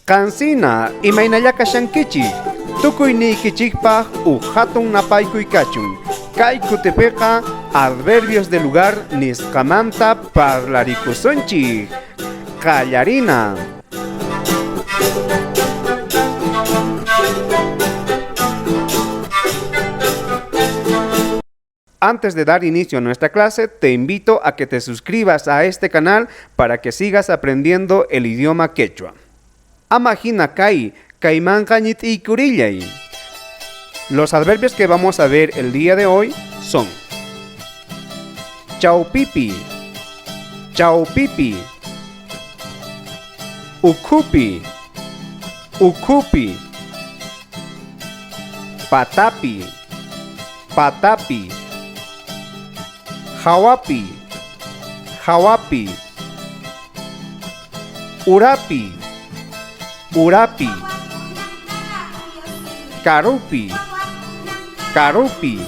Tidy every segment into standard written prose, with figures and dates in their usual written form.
Qansina, imaynalla kashankichik? Tukuy niykichikpaj uj jatun napaykuy kachun. Kay kutipiqa adverbios de lugar nisqamanta parlarikusunchik. Qallarina. Antes de dar inicio a nuestra clase, te invito a que te suscribas a este canal para que sigas aprendiendo el idioma quechua. Ama hina kay, kaymanqa ñit'iykurillay. Los adverbios que vamos a ver el día de hoy son chaupipi, chaupipi, ukhupi, ukhupi, patapi, patapi, jawapi, jawapi, urapi, urapi, karupi, karupi,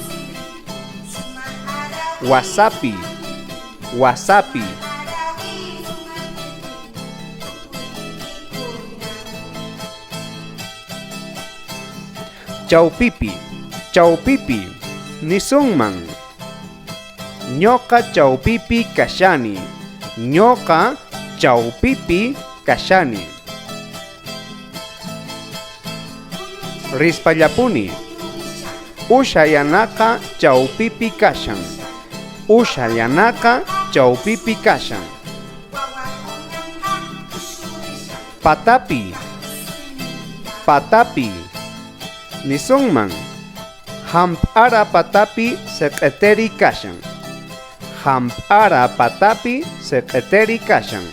wasapi, wasapi. Chaupipi, chaupipi, nisunman. Ñoqa chaupipi kashani. Ñoqa chaupipi kashani. Rispallapuni. Ushayanaqa chaupipi kashan. Ushayanaqa chaupipi kashan. Patapi, patapi, nisunman. Hamp'ara patapi seq'eteri kashan. Hamp'ara patapi seq'eteri kashan.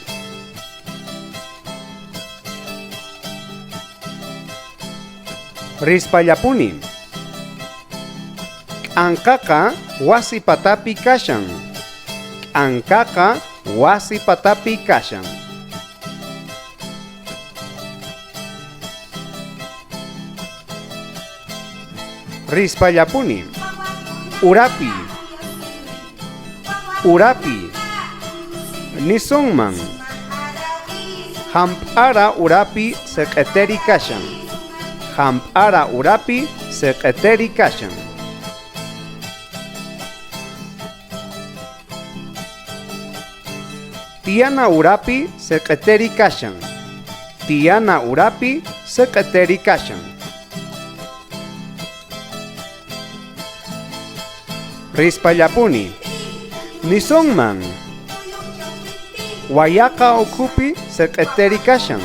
Rispallapuni. K'anqaqa wasi patapi kashan. K'anqaqa wasi patapi kashan. Rispallapuni. Urapi. Urapi. Nisunman. Hamp'ara urapi seq'eteri kashan. Hamp'ara urapi seq'eteri kashan. Tiyana urapi seq'eteri kashan. Tiyana urapi seq'eteri kashan. Rispallapuni. Nisunman. Wayaqa ukhupi seq'eteri kashan.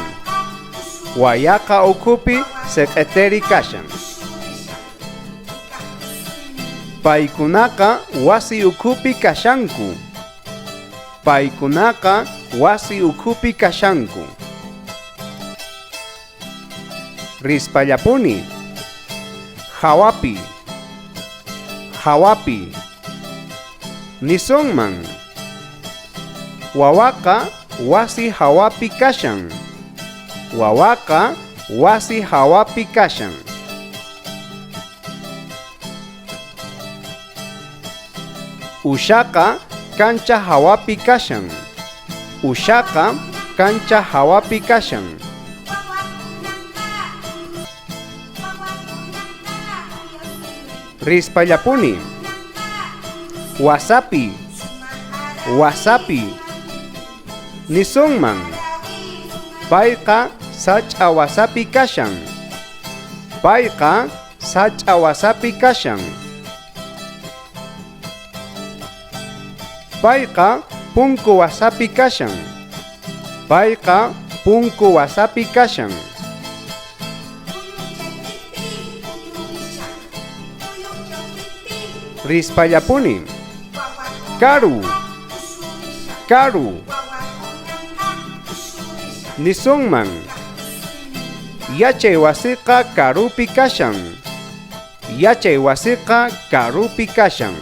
Wayaqa ukhupi seq'eteri kashan. Paykunaqa wasi ukhupi kashanku. Paykunaqa wasi ukhupi kashanku. Rispallapuni. Jawapi. Jawapi. Nisunman. Wawaqa wasi jawapi kashan. Wawaqa wasi jawapi kashan. Ushaqa kancha jawapi kashan. Ushaqa kancha jawapi kashan. Rispallapuni. Wasapi. Wasapi. Nisunman. Payqa sach'a wasapi kashan. Payqa sach'a wasapi kashan. Payqa punku wasapi kashan. Payqa punku wasapi kashan. Rispallapuni. Karu. Karu. Nisunman. Yachay wasiqa karupi kashan. Yachay wasiqa karupi kashan.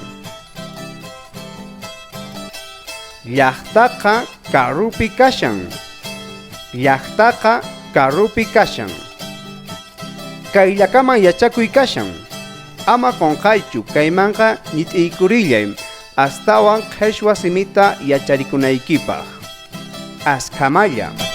Llaqtaqa karupi kashan. Llaqtaqa karupi kashan. Kayllakaman yachakuy kashan. Ama qonqaychu kaymanqa ñit'iykurillay astawan qheshwa simita yacharikunaykipaq. Askhamalla.